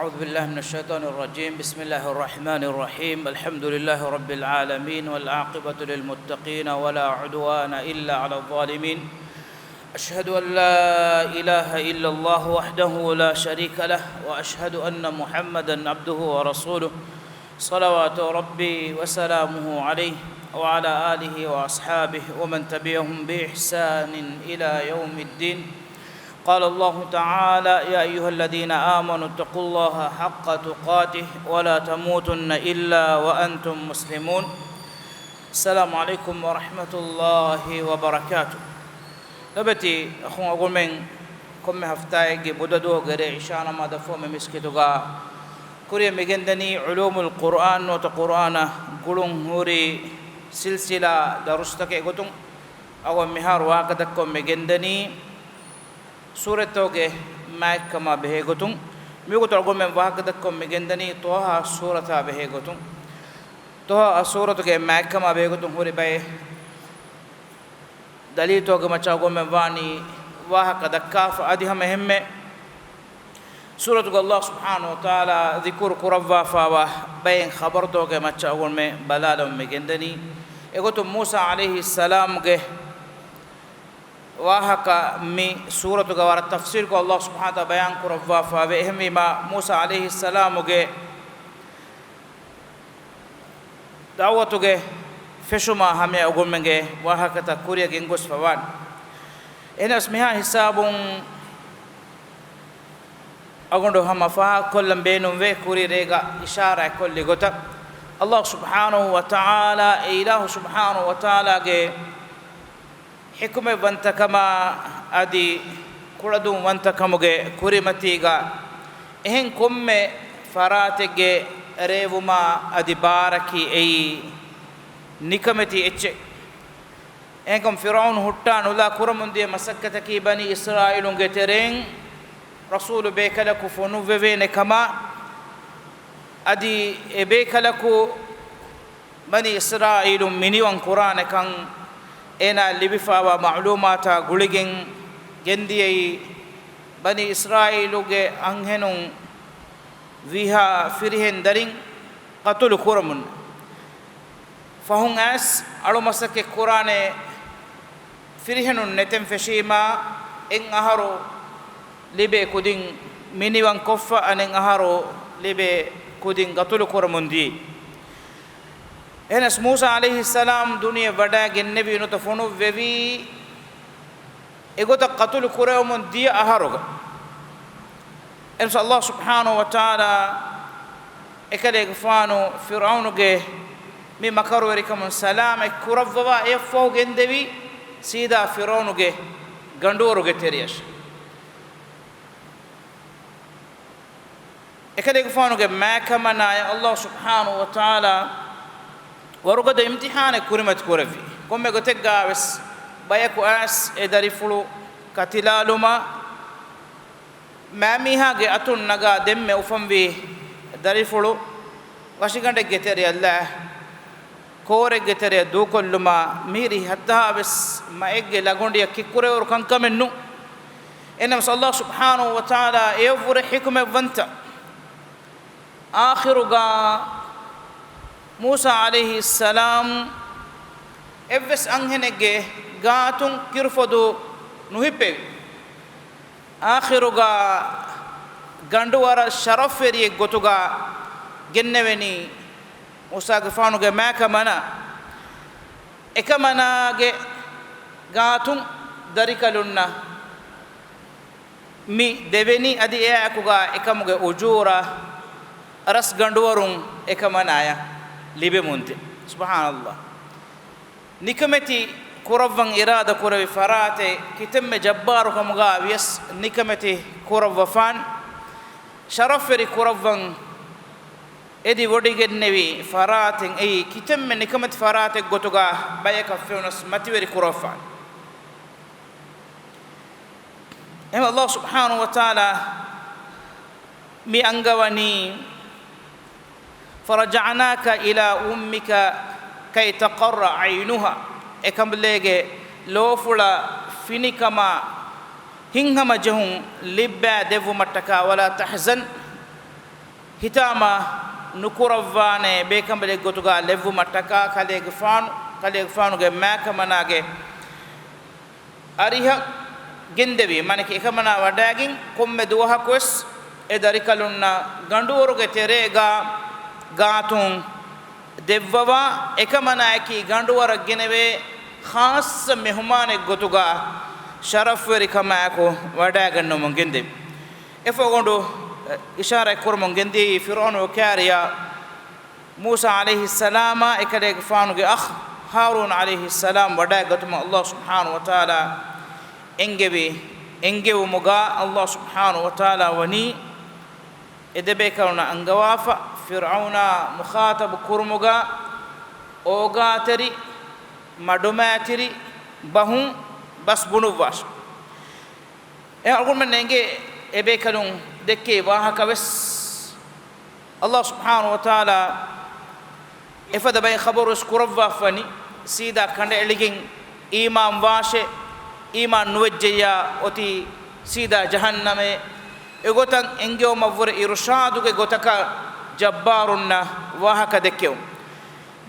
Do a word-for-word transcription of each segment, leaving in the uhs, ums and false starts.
أعوذ بالله من الشيطان الرجيم. بسم الله الرحمن الرحيم. الحمد لله رب العالمين، والعاقبة للمتقين، ولا عدوان إلا على الظالمين. أشهد أن لا إله إلا الله وحده لا شريك له، وأشهد أن محمدا عبده ورسوله، صلوات ربي وسلامه عليه وعلى آله وأصحابه ومن تبعهم بإحسان إلى يوم الدين. قال الله تعالى: يا أيها الذين آمنوا اتقوا الله حق تقاته ولا تموتن إلا وأنتم مسلمون. السلام عليكم ورحمة الله وبركاته. ލޮބުވެތި އަޚުން އަޅުގަނޑުމެން، ކޮންމެ ހަފްތާއެއްގެ ބުދަ ދުވަހުގެ ރޭ އިޝާ ނަމާދަށް ފަހު މި މިސްކިތުގަ ކުރިއަށް މިގެންދަނީ ޢުލޫމުލް ޤުރްއާން ނުވަތަ ޤުރްއާނަށް ގުޅުން ހުރި ސިލްސިލާ ދަރުސްތަކެއް ގޮތުން. އަޅުގަނޑު މިހާރު ވާހަކަ ދައްކަމުން މިގެންދަނީ ސޫރަތްތަކުގެ މާތްކަމާ ބެހޭ ގޮތުން. މިވަގުތު އަޅުގަނޑުމެން ވާހަކަ ދައްކަމުން މިގެންދަނީ ޠާހާ ސޫރަތާ ބެހޭ ގޮތުން. ޠާހާ ސޫރަތުގެ މާތްކަމާ ބެހޭ ގޮތުން ހުރި ބައެއް ދަލީލުތަކުގެ މައްޗަށް އަޅުގަނޑުމެން ވާނީ ވާހަކަ ދައްކާފަ. އަދި ހަމަ އެހެންމެ ސޫރަތުގަ ﷲ ސުބްޙާނަހޫ ވަތަޢާލާ ޛިކުރު ކުރައްވާފައިވާ ބައެއް ޚަބަރުތަކުގެ މައްޗަށް އަޅުގަނޑުމެން ބަލާލަމުން މިގެންދަނީ. އެގޮތުން މޫސާ ޢަލައިހިއްސަލާމްގެ ވާހަކަ މި ސޫރަތުގަ ވަރަށް ތަފްޞީލްކޮށް ﷲ ސުބްޙާނަހޫ ވަތަޢާލާ ބަޔާން ކުރައްވާފައިވޭ. އެހެންވީމާ، މޫސާ ޢަލައިހިއްސަލާމުގެ ދަޢުވަތުގެ ފެށުމާ ހަމަޔަށް އަޅުގަނޑުމެންގެ ވާހަކަތައް ކުރިއަށް ގެންގޮސްފަ ވާނެ. އެހެނަސް މިހާ ހިސާބުން އަޅުގަނޑު ހަމަ ފާހަގަކޮށްލަން ބޭނުންވޭ، ކުރީ ރޭގަ އިޝާރާތްކޮށްލި ގޮތަށް، ﷲ ސުބްޙާނަހޫ ވަތަޢާލާ، އެ އިލާހު ސުބްޙާނަހޫ ވަތަޢާލާގެ ޙިކުމަތްވަންތަކަމާ އަދި ކުޅަދުންވަންތަކަމުގެ ކުރިމަތީގަ އެހެން ކޮންމެ ފަރާތެއްގެ ރޭވުމާ އަދި ބާރަކީ އެއީ ނިކަމެތި އެއްޗެއް. އެހެންކަމުން ފިރްޢައުނު ހުއްޓާ ނުލާ ކުރަމުންދިޔަ މަސައްކަތަކީ ބަނީ އިސްރާއީލުންގެ ތެރެއިން ރަސޫލު ބޭކަލަކު ފޮނުއްވެވޭނެ ކަމާ، އަދި އެ ބޭކަލަކު ބަނީ އިސްރާއީލުން މިނިވަން ކުރާނެކަން އޭނާ ލިބިފައިވާ މަޢުލޫމާތާ ގުޅިގެން ގެންދިޔައީ، ބަނީ އިސްރާއީލުގެ އަންހެނުން ވީހާ ފިރިހެން ދަރިން ޤަތުލު ކުރަމުން. ފަހުން އައިސް އަޅުމަސައްކަތް ކުރާނެ ފިރިހެނުން ނެތެން ފެށީމާ، އެއް އަހަރު ލިބޭ ކުދިން މިނިވަން ކޮށްފަ، އަނެއް އަހަރު ލިބޭ ކުދިން ޤަތުލު ކުރަމުން ދިޔައީ. އެހެނަސް މޫސާ ޢަލައިހިއްސަލާމް ދުނިޔެ ވަޑައިގެންނެވީ ނުވަތަ ފޮނުއްވެވީ އެގޮތަށް ޤަތުލު ކުރެވެމުން ދިޔަ އަހަރުގަ. އެހެނަސް ﷲ ސުބްޙާނަހޫ ވަތަޢާލާ އެކަލޭގެފާނު ފިރްޢައުނުގެ މި މަކަރުވެރިކަމުން ސަލާމަތް ކުރައްވަވާ އެއަށްފަހު ގެންދެވީ ސީދާ ފިރްޢައުނުގެ ގަނޑުވަރުގެ ތެރެއަށް. އެކަލޭގެފާނުގެ މާތްކަމަނާއަށް ﷲ ސުބްޙާނަހޫ ވަތަޢާލާ ވަރުގަދަ އިމްތިޙާނެއް ކުރިމަތި ކުރެއްވި. ކޮންމެ ގޮތެއްގަވެސް ބަޔަކު އައިސް އެ ދަރިފުޅު ކަތިލާލުމަށް މާމީހާގެ އަތުން ނަގާ ދެންމެ އުފަންވީ ދަރިފުޅު ވަށިގަނޑެއްގެ ތެރެއަށް ލާ ކޯރެއްގެ ތެރެއަށް ދޫކޮށްލުމާ މިހިރީ ހައްދަހާވެސް މައެއްގެ ލަގޮނޑިއަށް ކިއްކުރެވޭވަރު ކަންކަމެއް ނޫން. އެހެނަސް ﷲ ސުބްޙާނަހޫ ވަތަޢާލާ އެޔަށްވުރެ ޙިކުމަތްވަންތަ. އާޚިރުގަ މޫސާ ޢަލައިހިއްސަލާމް އެއްވެސް އަންހެނެއްގެ ގާތުން ކިރުފޮދު ނުހިއްޕެވި. އާޚިރުގަ ގަނޑުވަރަށް ޝަރަފްވެރިއެއް ގޮތުގަ ގެންނެވެނީ މޫސާގެފާނުގެ މާތްކަމަނާ. އެކަމަނާގެ ގާތުން ދަރިކަލުންނަށް މި ދެވެނީ އަދި އެއާއެކުގަ އެކަމުގެ އުޖޫރަ ރަސްގަނޑުވަރުން އެކަމަނާޔަށް ލިބެމުންދޭ. ސުބްޙާނަﷲ. ނިކަމެތި ކުރައްވަން އިރާދަ ކުރެވި ފަރާތެއް ކިތަންމެ ޖައްބާރުކަމުގަ ވިޔަސް ނިކަމެތި ކުރައްވަފާން، ޝަރަފްވެރި ކުރައްވަން އެދި ވޮޑިގެންނެވި ފަރާތެއް އެއީ ކިތަންމެ ނިކަމެތި ފަރާތެއް ގޮތުގަ ބަޔަކަށް ފެނުނަސް މަތިވެރި ކުރައްވާން. އެހެން ﷲ ސުބްޙާނަހޫ ވަތަޢާލާ މި އަންގަވަނީ، فرجعناك إلى أمك كي تقر عينها، އެކަނބަލޭގެ ލޯފުޅަށް ފިނިކަމާ ހިތްހަމަޖެހުން ލިއްބައި ދެއްވުމަށްޓަކާ، ولا تحزن، ހިތާމަ ނުކުރައްވާނެ ބޭކަނބަލެއްގެ ގޮތުގަ ލެއްވުމަށްޓަކާ ކަލޭގެފާނު، ކަލޭގެފާނުގެ މާކަމަނާގެ އަރިހަށް ގެންދެވީ. މާނައަކީ އެކަމަނާ ވަޑައިގެން ކޮންމެ ދުވަހަކުވެސް އެ ދަރިކަލުންނަށް ގަނޑުވަރުގެ ތެރޭގަ ގާތުން ދެއްވަވާ، އެކަމަނާއަކީ ގަނޑުވަރަށް ގެނެވޭ ޚާއްޞަ މެހުމާނެއް ގޮތުގަ ޝަރަފުވެރިކަމާއެކު ވަޑައިގަންނަވަމުން ގެންދެވި. އެފަދަ ގޮނޑު އިޝާރާތް ކުރަމުން ގެންދިޔައީ ފިރްޢައުނުގެ ކާރިޔާ މޫސާ ޢަލައިހިއްސަލާމާ އެކަލޭގެފާނުގެ އަޚް ހާރޫން ޢަލައިހިއްސަލާމް ވަޑައިގަތުމަށް ﷲ ސުބްޙާނަހޫ ވަތަޢާލާ އެންގެވި. އެންގެވުމުގަ ﷲ ސުބްޙާނަހޫ ވަތަޢާލާ ވަނީ އެ ދެބޭކަލުންނަށް އަންގަވާފަ، ފިރްޢައުނާ މުޚާޠަބު ކުރުމުގަ އޯގާތެރި، މަޑުމައިތިރި ބަހުން ބަސް ބުނުއްވާށި. އެ އަޅުގަނޑުމެން އެނގޭ އެބޭކަލުން ދެއްކެވި ވާހަކަ ވެސް ﷲ ސުބްޙާނަހޫ ވަތަޢާލާ އެފަދަ ބައެއް ޚަބަރުވެސް ކުރައްވާފަނި، ސީދާ ކަނޑައެޅިގެން އީމާން ވާށޭ، އީމާން ނުވެއްޖެއްޔާ އޮތީ ސީދާ ޖަހަންނަމޭ. އެގޮތަށް އެންގެވުމަށްވުރެ އިރުޝާދުގެ ގޮތަކަށް ޖައްބާރުންނަށް ވާހަކަ ދެއްކެވުން.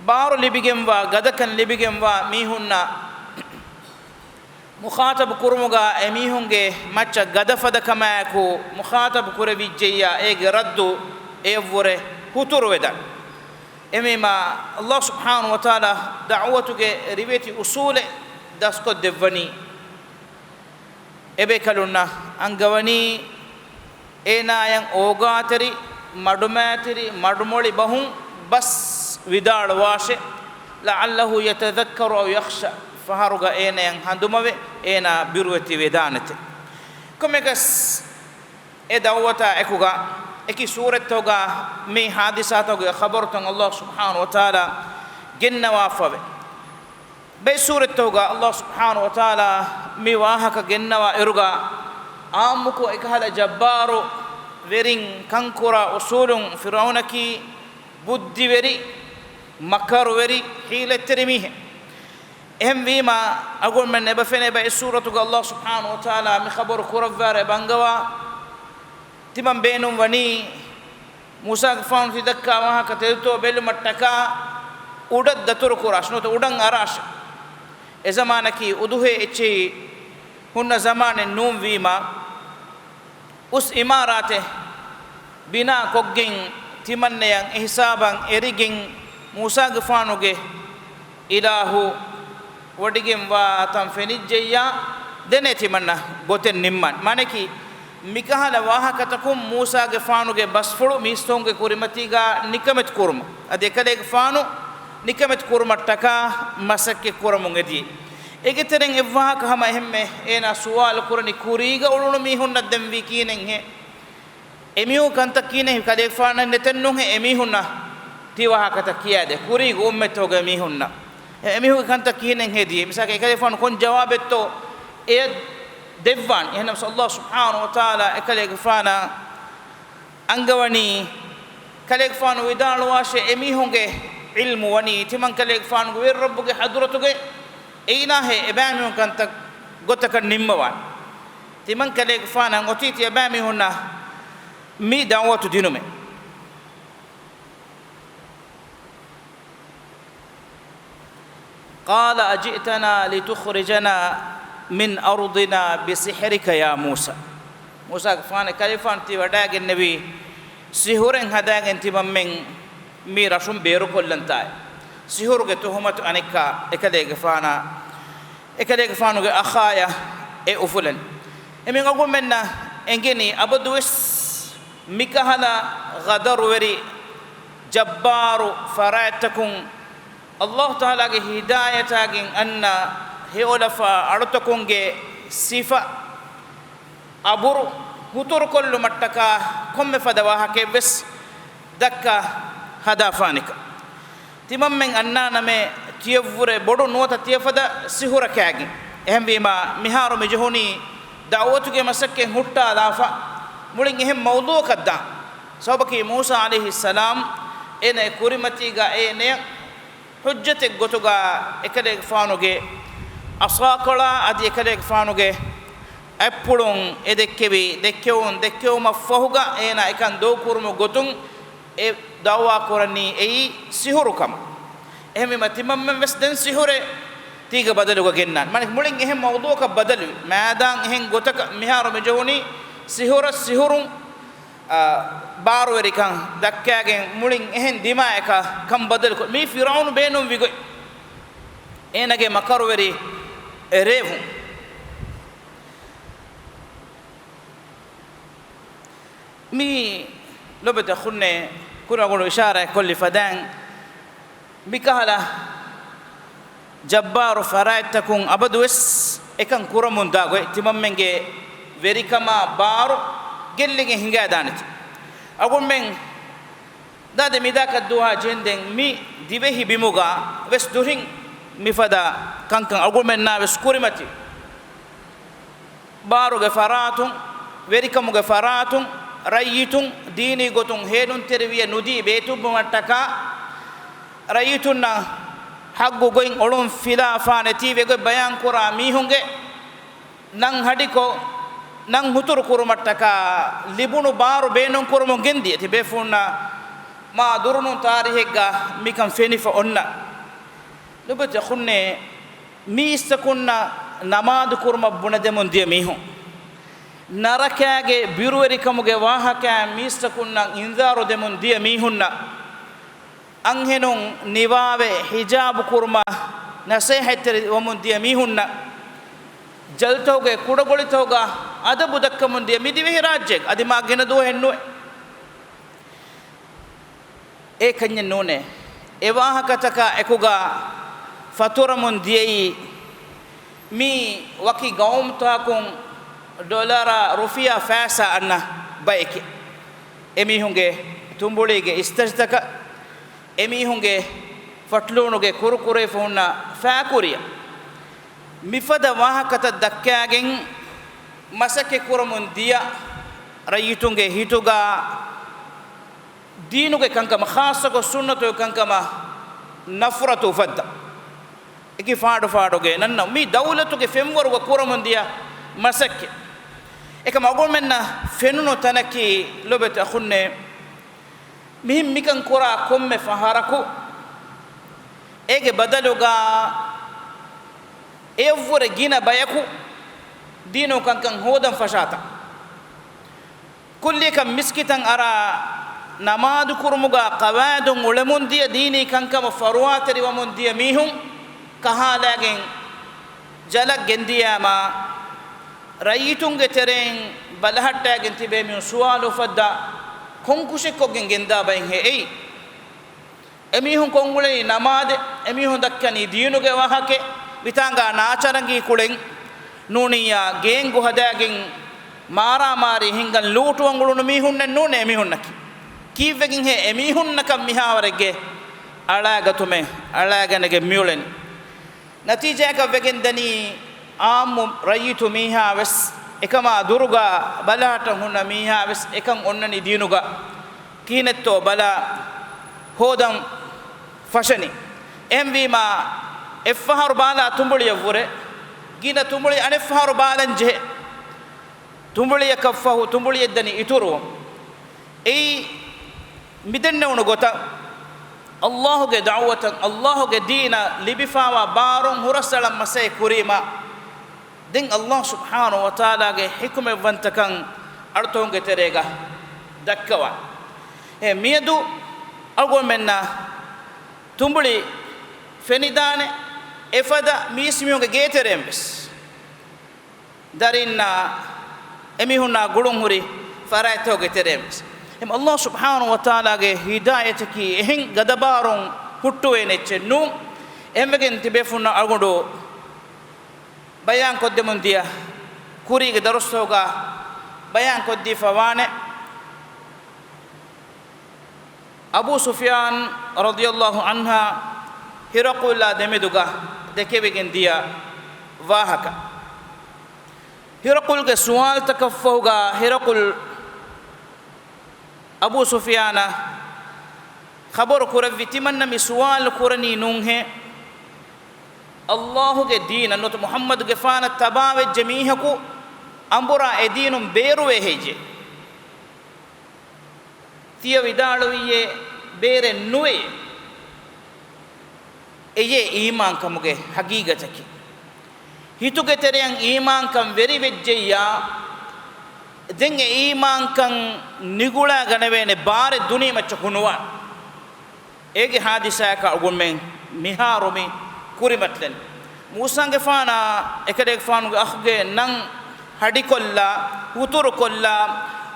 ބާރު ލިބިގެންވާ، ގަދަކަން ލިބިގެންވާ މީހުންނަށް މުޚާޠަބު ކުރުމުގަ އެމީހުންގެ މައްޗަށް ގަދަފަދަކަމާއެކު މުޚާޠަބު ކުރެވިއްޖެއްޔާ އޭގެ ރައްދު އެޔަށްވުރެ ހުތުރުވެދާނެ. އެހެންވީމާ، ﷲ ސުބްޙާނަހޫ ވަތަޢާލާ ދަޢުވަތުގެ ރިވެތި އުޞޫލެއް ދަސްކޮށްދެއްވަނީ، އެބޭކަލުންނަށް އަންގަވަނީ، އޭނާޔަށް އޯގާތެރި، މަޑުމައިތިރި، މަޑުމޮޅި ބަހުން ބަސް ވިދާޅުވާށޭ، لعله يتذكر أو يخشى، ފަހަރުގަ އޭނާޔަށް ހަނދުމަވެ، އޭނާ ބިރުވެތިވެދާނެތެ. ކޮންމެއަކަސް އެ ދަޢުވަތާ އެކުގަ، އެކި ސޫރަތްތަކުގަ މި ޙާދިސާތަކުގެ ޚަބަރުތައް ﷲ ސުބްޙާނަހޫ ވަތަޢާލާ ގެންނަވާފަވޭ. ބައެއް ސޫރަތްތަކުގަ ﷲ ސުބްޙާނަހޫ ވަތަޢާލާ މި ވާހަކަ ގެންނަވާ އިރުގަ، އާއްމުކޮށް އެކަހަލަ ޖައްބާރު ވެރިން ކަންކުރާ އުޞޫލުން، ފިރްޢައުނަކީ ބުއްދިވެރި، މަކަރުވެރި، ޙީލަތްތެރި މީހެއް. އެހެންވީމާ، އަޅުގަނޑުމެން އެބަ ފެނޭ ބައެއް ސޫރަތުގަ ﷲ ސުބްޙާނަހޫ ވަތަޢާލާ މި ޚަބަރު ކުރައްވާއިރު އެބަ އަންގަވާ، ތިމަން ބޭނުން ވަނީ، މޫސާގެފާނު ތި ދައްކާ ވާހަކަ ތެދުތޯ ބެލުމަށްޓަކާ އުޑަށް ދަތުރު ކުރާށި، ނުވަތަ އުޑަށް އަރާށި. އެ ޒަމާނަކީ އުޟުޙިޔަ އެއްޗެހި ހުންނަ ޒަމާނެއް ނޫންވީމާ، އުސް އިމާރާތެއް ބިނާ ކޮށްގެން، ތިމަންނަޔަށް އެހިސާބަށް އެރިގެން، މޫސާގެފާނުގެ އިލާހު ވޮޑިގެންވާ ތަން ފެނިއްޖެއްޔާ، ދެން އެ ތިމަންނަ ގޮތެއް ނިންމާނެ. މާނައަކީ، މިކަހަލަ ވާހަކަތަކުން މޫސާގެފާނުގެ ބަސްފުޅު މީސްތަކުންގެ ކުރިމަތީގަ ނިކަމެތި ކުރުމަށް، އަދި އެކަލޭގެފާނު ނިކަމެތި ކުރުމަށްޓަކާ މަސައްކަތް ކުރަމުން އެދިޔަ. އޭގެ ތެރެއިން އެއްވާހަކަ ހަމަ އެހެންމެ އޭނާ ސުވާލު ކުރަނީ، ކުރީގަ އުޅުނު މީހުންނަށް ދެން ވީ ކިހިނެއްހޭ؟ އެމީހުން ކަންތައް ކިހިނެއް ކަލޭގެފާނަށް ނެތެއްނުހޭ، އެމީހުންނަށް ތި ވާހަކަތައް ކިޔާދޭ، ކުރީގެ އުއްމަތްތަކުގެ މީހުންނަށް. އެމީހުންގެ ކަންތައް ކިހިނެއްހޭ ދިޔަ؟ މިސާލަކަށް އެކަލޭގެފާނު ކޮން ޖަވާބެއްތޯ އެޔަށް ދެއްވާނެ. އެހެންނަމަސް ﷲ ސުބްޙާނަހޫ ވަތަޢާލާ އެކަލޭގެފާނަށް އަންގަވަނީ، ކަލޭގެފާނު ވިދާޅުވާށޭ، އެމީހުންގެ ޢިލްމު ވަނީ ތިމަން ކަލޭގެފާނުގެ ވެރި ރައްބުގެ ޙަޟްރަތުގައި، އެއިނާހޭ އެބައިމީހުން ކަންތައް ގޮތަކަށް ނިންމަވާނެ. ތިމަން ކަލޭގެފާނަށް އޮތީ ތިޔަބައިމީހުންނަށް މި ދަޢުވަތު ދިނުމެއް. قال أجئتنا لتخرجنا من أرضنا بسحرك يا موسى. މޫސާގެފާނު، ކަލޭގެފާނު ތި ވަޑައިގެންނެވީ ސިޙުރެއް ހަދާގެން ތިމަންމެން މި ރަށުން ބޭރުކޮށްލަންތާއޭ. ސިޙުރުގެ ތުހުމަތު އަނެއްކާ އެކަލޭގެފާނާ، އެކަލޭގެފާނުގެ އަޚާޔަށް އެ އުފުލަނީ. އެމީހުން އަޅުގަނޑުމެންނަށް އެނގެނީ އަބަދުވެސް މިކަހަލަ ޣަދަރުވެރި ޖައްބާރު ފަރާތްތަކުން، ﷲ ތަޢާލާގެ ހިދާޔަތާގެން އަންނަ ހެޔޮލަފާ އަޅުތަކުންގެ ސިފަ އަބުރު ހުތުރުކޮށްލުމަށްޓަކާ ކޮންމެ ފަދަ ވާހަކައެއްވެސް ދައްކާ ހަދާފާނެކަން. ތިމަންމެން އަންނާނަމޭ ތިޔަށްވުރެ ބޮޑު ނުވަތަ ތިޔަފަދަ ސިޙުރަކާގެން. އެހެންވީމާ، މިހާރު މި ޖެހުނީ ދަޢުވަތުގެ މަސައްކަތް ހުއްޓާލާފަ މުޅިން އެހެން މައުޟޫޢަކަށް ދާން. ސަބަބަކީ މޫސާ ޢަލައިހިއްސަލާމް އޭނަ އެ ކުރިމަތީގަ އޭނަޔަށް ޙުއްޖަތެއް ގޮތުގަ އެކަލޭގެފާނުގެ އަޞާކޮޅާ އަދި އެކަލޭގެފާނުގެ އަތްޕުޅުން އެ ދެއްކެވި ދެއްކެވުން ދެއްކެވުމަށްފަހުގަ އޭނާ އެކަން ދޫކުރުމުގެ ގޮތުން އެ ދައުވާ ކުރަނީ އެއީ ސިހުރު ކަމަށް. އެހެންވީމަ ތިމަންމެން ވެސް ދެން ސިހުރެއް ތީގަ ބަދަލުގަ ގެންނާނެ. މާނަ މުޅިން އެހެން މައުޟޫޢަކަށް ބަދަލުވި. މާދާން އެހެން ގޮތަކަށް މިހާރު މި ޖެހުނީ ސިހުރަށް ސިހުރުން، އާ، ބާރުވެރިކަން ދައްކާގެން މުޅިން އެހެން ދިމާއަކަށް ކަން ބަދަލުކޮށް، މީ ފިރުޢައުނު ބޭނުންވި ގޮތް. އޭނަގެ މަކަރުވެރި ރޭވުން. މި ލޮބެތި އަޚުންނޭ ކުރި އަޅުގަނޑު އިޝާރާތް ކޮށްލި ފަދައިން، މިކަހަލަ ޖައްބާރު ފަރާތްތަކުން އަބަދުވެސް އެކަން ކުރަމުންދާ ގޮތް، ތިމަންމެންގެ ވެރިކަމާ ބާރު ގެއްލިގެން ހިނގާދާނެތީ. އަޅުގަނޑުމެން ދާދެ މިދާކަށް ދުވަހާ ޖެހެންދެން މި ދިވެހި ބިމުގަ ވެސް ދުރިން މިފަދަ ކަންކަން އަޅުގަނޑުމެންނާ ވެސް ކުރިމަތި. ބާރުގެ ފަރާތުން، ވެރިކަމުގެ ފަރާތުން، ރައްޔިތުން ދީނީ ގޮތުން ހޭލުންތެރިވިޔަ ނުދީ ބޭތުވުމަށްޓަކާ، ރައްޔިތުންނަށް ހައްގު ގޮތް އޮޅުން ފިލާފާނެތީ ވެގޮތް ބަޔާންކުރާ މީހުންގެ ނަން ހަޑިކޮށް، ނަން ހުތުރު ކުރުމަށްޓަކާ ލިބުނު ބާރު ބޭނުން ކުރަމުން ގެންދިޔަ ތިބޭފުޅުންނަށް މާ ދުރުނުން ތާރީހެއްގަ މިކަން ފެނިފަ އޮންނަ. ލޮބުވެތި އަޚުންނޭ، މީސްތަކުންނަށް ނަމާދު ކުރުމަށް ބުނެދެމުން ދިޔަ މީހުން، ނަރަކާގެ ބިރުވެރިކަމުގެ ވާހަކައިން މީސްތަކުންނަށް އިންޒާރު ދެމުން ދިޔަ މީހުންނަށް، އަންހެނުން ނިވާވެ ހިޖާބު ކުރުމަށް ނަސޭހަތްތެރިވަމުން ދިޔަ މީހުންނަށް، ޖަލްތަކުގެ ކުޑަގޮޅިތަކުގަ އަދަބު ދައްކަމުން ދިޔަ މި ދިވެހިރާއްޖޭގަ އަދި މާ ގިނަ ދުވަހެއް ނުވޭ. އެ ކަންޏެއް ނޫނޭ. އެ ވާހަކަތަކާ އެކުގަ ފަތުރަމުން ދިޔައީ މީ ވަކި ގައުމުތަކުން ޑޮލަރާ ރުފިޔާ ފައިސާ އަންނަ ބައެކޭ. އެމީހުންގެ ތުނބުޅީގެ އިސްތަށިތަކަށް، އެމީހުންގެ ފަޓްލޫނުގެ ކުރުކުރެފަ ހުންނަ ފައިކުރިއަށް މިފަދަ ވާހަކަތައް ދައްކާގެން މަސައްކަތް ކުރަމުން ދިޔަ ރައްޔިތުންގެ ހިތުގަ ދީނުގެ ކަންކަމަށް، ޚާއްޞަކޮށް ސުންނަތުގެ ކަންކަމަށް ނަފްރަތު އުފައްދާ. އެކި ފާޑު ފާޑުގެ ނަންނަ މި ދައުލަތުގެ ފެންވަރުގަ ކުރަމުން ދިޔަ މަސައްކަތް. އެކަމަ އަޅުގަނޑުމެންނަށް ފެނުނު ތަނަކީ ލޮބެތި އަޚުންނޭ، މިހެން މިކަން ކުރާ ކޮންމެ ފަހަރަކު އޭގެ ބަދަލުގަ އެއަށްވުރެ ގިނަ ބަޔަކު ދީނު ކަންކަން ހޯދަން ފަށާތަން. ކުއްލިއަކަށް މިސްކިތަށް އަރާ ނަމާދު ކުރުމުގަ ޤަވާއިދުން އުޅެމުން ދިޔަ، ދީނީ ކަންކަމަށް ފަރުވާތެރިވަމުން ދިޔަ މީހުން ކަހާލާގެން ޖަލަށް ގެންދިޔާމާ، ރައްޔިތުންގެ ތެރެއިން ބަލަހައްޓާގެން ތިބޭ މީހުން ސުވާލު އުފައްދާ، ކޮން ކުށެއްކޮށްގެން ގެންދާ ބައެއްހޭ އެއީ؟ އެމީހުން ކޮށްއުޅެނީ ނަމާދެއް، އެމީހުން ދައްކަނީ ދީނުގެ ވާހަކައެއް، މިތާނގާ ނާޗަރަނގީ ކުޅެން ނޫނިއްޔާ ގޭންގު ހަދާގެން މާރާމާރީ ހިންގަން ލޫޓުވަން އުޅުނު މީހުންނެއް ނޫނޭ އެމީހުންނަކީ. ކީއްވެގެންހޭ އެމީހުންނަކަށް މިހާވަރެއްގެ އަޅާގަތުމެއް އަޅާގަނެގެން މިއުޅެނީ؟ ނަތީޖާއަކަށް ވެގެންދަނީ، އާއްމު ރައްޔިތު މީހާ ވެސް އެކަމާ ދުރުގަ ބަލަހައްޓަން ހުންނަ މީހާ ވެސް އެކަން އޮންނަނީ ދީނުގަ ކިހިނެއްތޯ ބަލާ ހޯދަން ފަށަނީ. އެހެންވީމާ، އެއްފަހަރު ބާލާ ތުނބުޅިއަށްވުރެ ގިނަ ތުނބުޅި އަނެއްފަހަރު ބާލަން ޖެހޭ. ތުނބުޅިއަކަށްފަހު ތުނބުޅިއެއްދަނީ އިތުރުވަމުން. އެއީ މިދެންނެވުނު ގޮތަށް، އައްލާހުގެ ދަޢުވަތަށް، އައްލާހުގެ ދީނަށް ލިބިފާވާ ބާރުން ހުރަސްއަޅަން މަސައްކަތް ކުރީމާ، ދެން އައްލާހު ސުބްޙާނަހު ވަތަޢާލާގެ ޙިކުމަތްވަންތަކަން އަޅުތަކުންގެ ތެރޭގަ ދައްކަވާ. އެ މިއަދު އަޅުގަނޑުމެންނަށް ތުނބުޅި ފެނިދާނެ، އެފަދަ މީސްމީހުންގެ ގޭތެރެއިން ވެސް. ދަރިންނާ އެމީހުންނާ ގުޅުން ހުރި ފަރާތްތަކުގެ ތެރެއިން ވެސް. އެހެން އައްލާހު ސުބްޙާނަހު ވަތަޢާލާގެ ހިދާޔަތަކީ އެހެން ގަދަބާރުން ހުއްޓުވޭނެ އެއްޗެއް ނޫން. އެހެންވެގެން ތިބޭފުޅުންނަށް އަޅުގަނޑު ބަޔާން ކޮށްދެމުން ދިޔަ ކުރީގެ ދަރުސްތަކުގަ ބަޔާން ކޮށްދީފަ ވާނެ. އަބޫ ސުފްޔާން ރަޟިޔަﷲ ޢަންހާ ހިރަޤުލާ ދެމެދުގަ ދެކެވިގެން ދިޔަ ވާހަކަ. ހިރަޤުލްގެ ސުވާލުތަކަށްފަހުގަ ހިރަޤުލް އަބޫ ސުފްޔާނަށް ޚަބަރު ކުރެއްވި، ތިމަންނަ މި ސުވާލު ކުރަނީ ނޫންހޭ؟ އައްލާހުގެ ދީނަށް ނުވަތަ މުޙައްމަދުގެފާނަށް ތަބާވެއްޖެ މީހަކު އަނބުރާ އެ ދީނުން ބޭރުވޭ ހެއްޔޭ؟ ތިޔަ ވިދާޅުވިއޭ ބޭރެއް ނުވެޔޭ. އެޔޭ އީމާންކަމުގެ ހަގީގަތަކީ. ހިތުގެ ތެރެއަށް އީމާންކަން ވެރިވެއްޖެއްޔާ، ދެން އެ އީމާންކަން ނިގުޅާގަނެވޭނެ ބާރެއް ދުނިޔެމައްޗަކު ނުވާނެ. އޭގެ ހާދިސާއަކަށް އަޅުގަނޑުމެން މިހާރު މި ކުރިމަތިލަނީ. މޫސާގެފާނާ އެކަލޭގެފާނުގެ އަޚުގެ ނަން ހަޑިކޮށްލާ، ހުތުރުކޮށްލާ،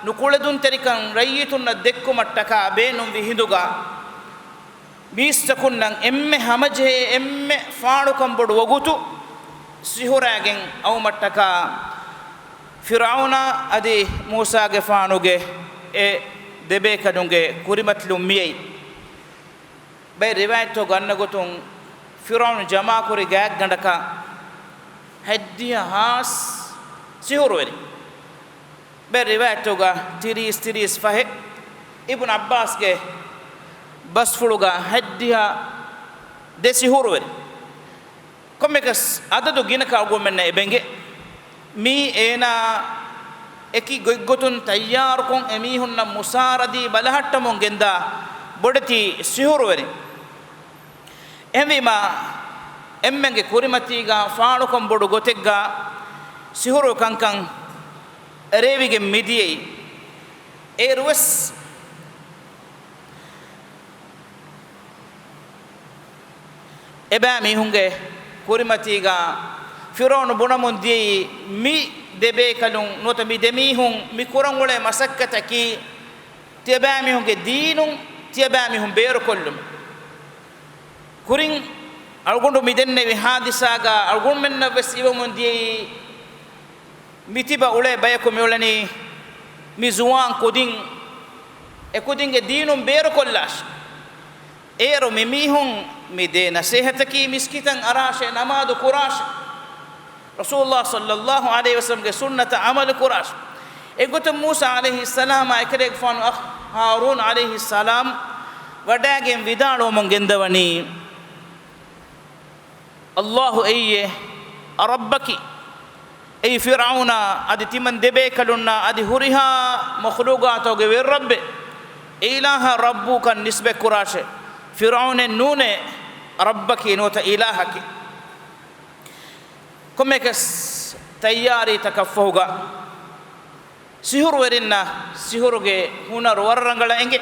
ނުކުޅެދުންތެރިކަން ރައްޔިތުންނަށް ދެއްކުމަށްޓަކާ ބޭނުންވި ހިނދުގަ، މީސްތަކުންނަށް އެންމެ ހަމަޖެހޭ، އެންމެ ފާޅުކަން ބޮޑު ވަގުތު ސިހުރާގެން އައުމަށްޓަކާ، ފިރްޢައުނާ އަދި މޫސާގެފާނުގެ އެ ދެބޭކަލުންގެ ކުރިމަތިލުން މިއައީ. ބައެއް ރިވާޔަތްތައް ގަންނަ ގޮތުން، ފިރްޢައުނު ޖަމާކުރި ގާތްގަނޑަކަށް ހަތްދިހަ ހާސް ސިހުރުވެރިން. ބައެއް ރިވާޔަތުގަ ތިރީސް، ތިރީސް ފަހެއް. އިބްނު ޢައްބާސްގެ ބަސްފުޅުގަ ހަތްދިހަ ދެ ސިހުރުވެރި. ކޮންމެކަސް އަދަދު ގިނަކަށް އަޅުގަނޑުމެންނަށް އެބެނގޭ. މީ އޭނާ އެކި ގޮތްގޮތުން ތައްޔާރުކޮށް، އެމީހުންނަށް މުސާރަދީ ބަލަހައްޓަމުން ގެންދާ ބޮޑެތި ސިހުރުވެރިން. އެހެންވީމާ، އެންމެންގެ ކުރިމަތީގަ ފާޅުކަން ބޮޑު ގޮތެއްގަ ސިހުރު ކަންކަން ރޭވިގެން މިދިޔައީ. އޭރުވެސް އެބައިމީހުންގެ ކުރިމަތީގަ ފިރްޢައުނު ބުނަމުން ދިޔައީ، މި ދެބޭކަލުން ނުވަތަ މި ދެމީހުން މި ކުރަން އުޅޭ މަސައްކަތަކީ، ތިޔަބައިމީހުންގެ ދީނުން ތިޔަބައިމީހުން ބޭރުކޮށްލުމެއް. ކުރިން އަޅުގަނޑު މި ދެންނެވި ހާދިސާގަ އަޅުގަނޑުމެންނަށް ވެސް އިވަމުން ދިޔައީ، މިތިބަ އުޅޭ ބަޔަކު މިއުޅެނީ މި ޒުވާން ކުދިން، އެ ކުދިންގެ ދީނުން ބޭރުކޮށްލާށޭ. އޭރު މި މީހުން މި ދޭ ނަސޭހަތަކީ މިސްކިތަށް އަރާށޭ، ނަމާދު ކުރާށޭ. ރަސޫލުﷲ ޞައްލަﷲ ޢަލައިހި ވަސައްލަމްގެ ސުންނަތަށް ޢަމަލު ކުރާށޭ. އެގޮތަށް މޫސާ ޢަލައިހިއްސަލާމާ އެކަލޭގެފާނު އަޚް ހާރޫން ޢަލައިހިއްސަލާމް ވަޑައިގެން ވިދާޅުވަމުން ގެންދަވަނީ، ﷲ އެއީ ރައްބަކީ، އެއީ ފިރްޢައުނާ އަދި ތިމަން ދެބޭކަލުންނާ އަދި ހުރިހާ މަޚްލޫޤާތުގެ ވެރި ރައްބެއް. އެ އިލާހަށް ރައްބުކަން ނިސްބަތްކުރާށޭ. ފިރްޢައުނެއް ނޫނޭ ރައްބަކީ ނުވަތަ އިލާހަކީ. ކޮންމެކަސް ތައްޔާރީތަކަށްފަހުގަ ސިހުރުވެރިންނަށް ސިހުރުގެ ހުނަރު ވަރަށް ރަނގަޅަށް އެނގޭ.